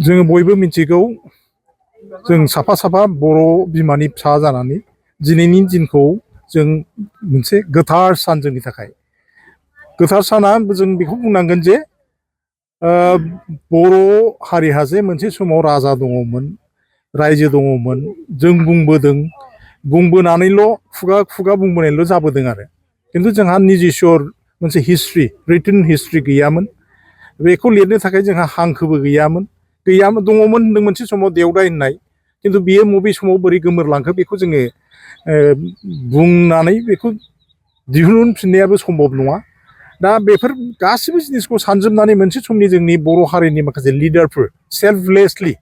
जोङो बयबो मिथिगौ जों साफा साफा बर' बिमानि फिसा जानानै दिनैनि दिनखौ जों मोनसे गोथार सान जोंनि थाखाय गोथार साना जों बेखौ बुंनांगोन जे बर' हारिहा जे मोनसे समाव राजा दङमोन रायजो दङमोन जों बुंबोदों बुंबोनानैल' खुगा खुगा बुंबोनायल' जाबोदों आरो खिन्थु जोंहा निजिस्वर मोनसे हिस्ट्रि रिटेन हिस्ट्रि गैयामोन बेखौ लिरनो थाखाय जोंहा हांखोबो गैयामोन दङमोन होनदों मोनसे समाव देवदाय होननाय खिन्थु बेयो बबे समाव बोरै गोमोरलांखो बेखौ जोङो बुंनानै बेखौ दिहुनफिननायाबो सम्भब नङा दा बेफोर गासिबो जिनिसखौ सानजोबनानै मोनसे समनि जोंनि बर' हारिनि माखासे लिडारफोर सेल्फलेसलि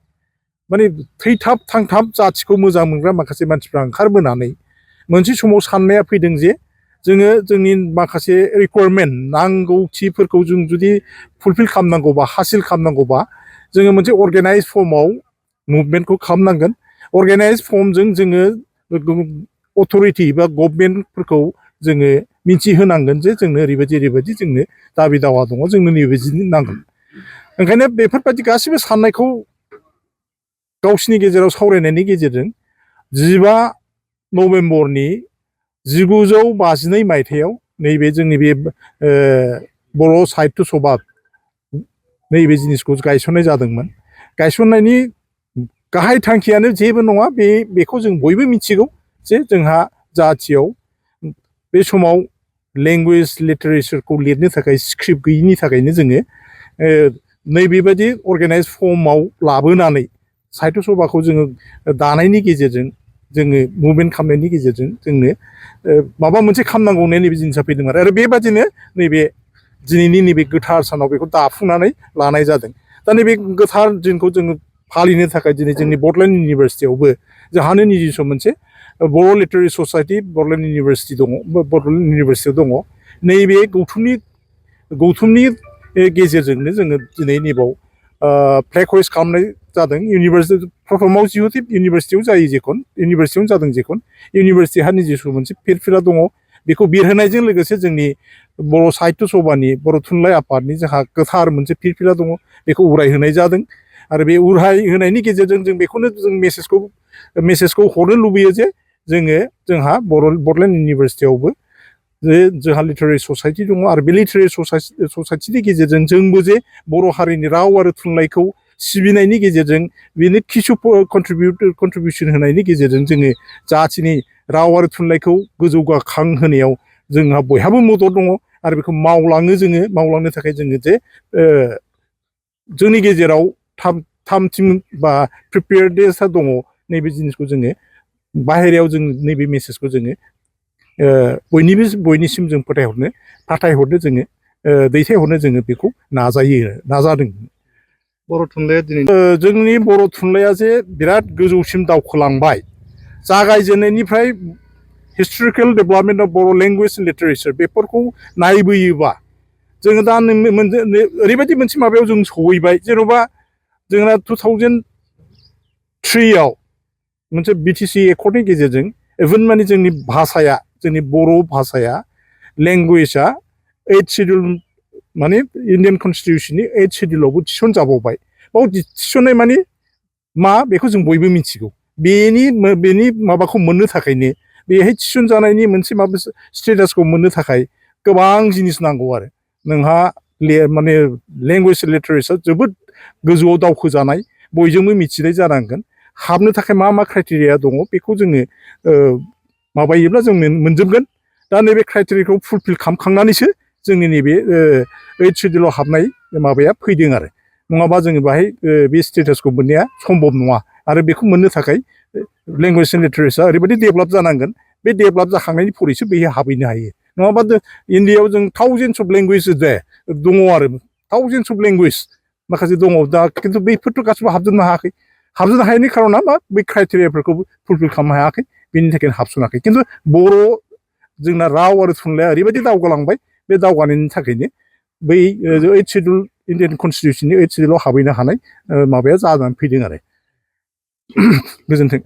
माने थैथाब थांथाब जाथिखौ मोजां मोनग्रा माखासे मानसिफ्रा ओंखारबोनानै मोनसे समाव साननाया फैदों जे जोङो जोंनि माखासे रिक्वायरमेन्ट नांगौथिफोरखौ जों जुदि फुलफिल खालामनांगौबा हासिल खालामनांगौबा जोङो मोनसे अर्गेनाइज फर्माव मुभमेन्टखौ खालामनांगोन अर्गेनाइज फर्मजों जोङो अथरिटि बा गभर्नमेन्टफोरखौ जोङो मिथिहोनांगोन जे जोंनो ओरैबायदि जोंनो दाबि दावा दङ जोंनो नैबायदि नांगोन ओंखायनो बेफोरबायदि गासैबो साननायखौ गावसिनि गेजेराव सावरायनायनि गेजेरजों 15 नभेम्बरनि 1952 मायथाइयाव नैबे जोंनि बे बर' साहित्य सभा नैबे जिनिसखौ गायसननाय जादोंमोन गायसननायनि गाहाय थांखियानो जेबो नङा बेखौ जों बयबो मिथिगौ जे जोंहा जाथियाव बे समाव लेंगुवेज लिटारेचारखौ लिरनो थाखाय स्क्रिप्ट गैयिनि थाखायनो जोङो नैबेबायदि अर्गेनाइज फर्माव लाबोनानै साहित्य सभाखौ जोङो दानायनि गेजेरजों जोङो मुभमेन्ट खालामनायनि गेजेरजों जोंनो माबा मोनसे खालामनांगौ होननाय नैबे जिनिसा फैदों आरो बेबादिनो नैबे दिनैनि नैबे गोथार सानाव बेखौ दाफुंनानै लानाय जादों दा नैबे गोथार दिनखौ जोङो फालिनो थाखाय दिनै जोंनि बड'लेण्ड इउनिभारसिटियावबो जोंहानो निजिस्व मोनसे बर' लिटारेरि ससाइटि बड'लेण्ड इउनिभारसिटि दङ बड'लेण्ड इउनिभारसिटियाव दङ नैबे गौथुमनि गेजेरजोंनो जोङो दिनै नैबाव फ्लेग हइस्ट खालामनाय जादों इउनिभारसिटि प्रथमाव जिहेतु इउनिभारसिटियाव जायो जेखन इउनिभारसिटियावनो जादों जेखन इउनिभारसिटिहा निजिस्व मोनसे फिरफिला दङ बेखौ बिरहोनायजों लोगोसे जोंनि बर' साहित्य सभानि बर' थुनलाइ आफादनि जोंहा गोथार मोनसे फिरफिला दङ बेखौ उरायहोनाय जादों आरो बे उराय होनायनि गेजेरजों जों बेखौनो जों मेसेजखौ हरनो लुबैयो जे जोंहा बड'लेण्ड इउनिभारसिटियावबो जे जोंहा लिटारेरि ससाइटि दङ आरो बे लिटारेरि ससाइटिनि गेजेरजों जोंबो जे बर' हारिनि राव आरो थुनलाइखौ सिबिनायनि गेजेरजों बेनो किसु कन्ट्रिबिउसन होनायनि गेजेरजों जोङो जाथिनि राव आरो थुनलाइखौ गोजौगाखां होनायाव जोंहा बयहाबो मदद दङ आरो बेखौ मावलांनो थाखाय जोङो जे जोंनि गेजेराव थामथिम बा प्रिपेयारनेसा दङ नैबे जिनिसखौ जोङो बाहेरायाव जों नैबे मेसेजखौ जोङो बयनिसिम जों फाथायहरनो जोङो दैथायहरनो जोङो बेखौ नाजादों बर' थुनलाइया दिनै जोंनि बर' थुनलाइया जे बिराद गोजौसिम दावखोलांबाय जागायजेननायनिफ्राय historical development of Bodo' language and literature बेफोरखौ नायबोयोबा जोङो दा ओरैबायदि मोनसे माबायाव जों सहैबाय जेन'बा जोंना 2003आव मोनसे बिटिसि एकर्डनि गेजेरजों इभेन माने जोंनि भाषाया जोंनि बर' भाषाया लेंगुवेजआ 8 शिडिउल माने इन्डियान कनस्टिटिउसननि 8 शिडिउलावबो थिसनजाबावबाय बाव थिसननाय माने मा बेखौ जों बयबो मिथिगौ बेनि माबाखौ मोननो थाखायनो बेहाय थिसनजानायनि मोनसे माबा स्टेटासखौ मोननो थाखाय गोबां जिनिस नांगौ आरो नोंहा माने लेंगुवेज लिटारेचार जोबोद गोजौआव दावखोजानाय बयजोंबो मिथिनाय जानांगोन हाबनो थाखाय मा क्राइटेरिया दङ बेखौ जोङो माबायोब्ला जों मोनजोबगोन दा नैबे क्राइटेरियाखौ फुलफिल खालामखांनानैसो जोंनि नैबे 8 शिडिउलाव हाबनाय माबाया फैदों आरो नङाबा जोङो बाहाय बे स्टेटासखौ मोननाया सम्भब नङा आरो बेखौ मोननो थाखाय लेंगुवेज एन्ड लिटारेचार ओरैबायदि डेभेलप जानांगोन बे डेभेलप जाखांनायनि फरैसो बेहाय हाबहैनो हायो नङाबा इन्डियायाव जों थाउजेन्डस अफ लेंगुवेज दङ आरो थाउजेन्डस अफ लेंगुवेज माखासे दङ दा खिन्थु बैफोरथ' गासिबो हाबजोबनो हायैनि खार'ना मा बै क्राइटेरियाफोरखौ फुलफिल खालामनो हायाखै बेनि थाखायनो हाबसनाखै खिन्थु बर' जोंना राव आरो थुनलाइया ओरैबायदि दावगालांबाय बे दावगानायनि थाखायनो बै 8 शिडिउल इन्डियान कनस्टिटिउसननि 8 शिडिउलाव हाबहैनो हानाय माबाया जानानै फैदों आरो गोजोन्थों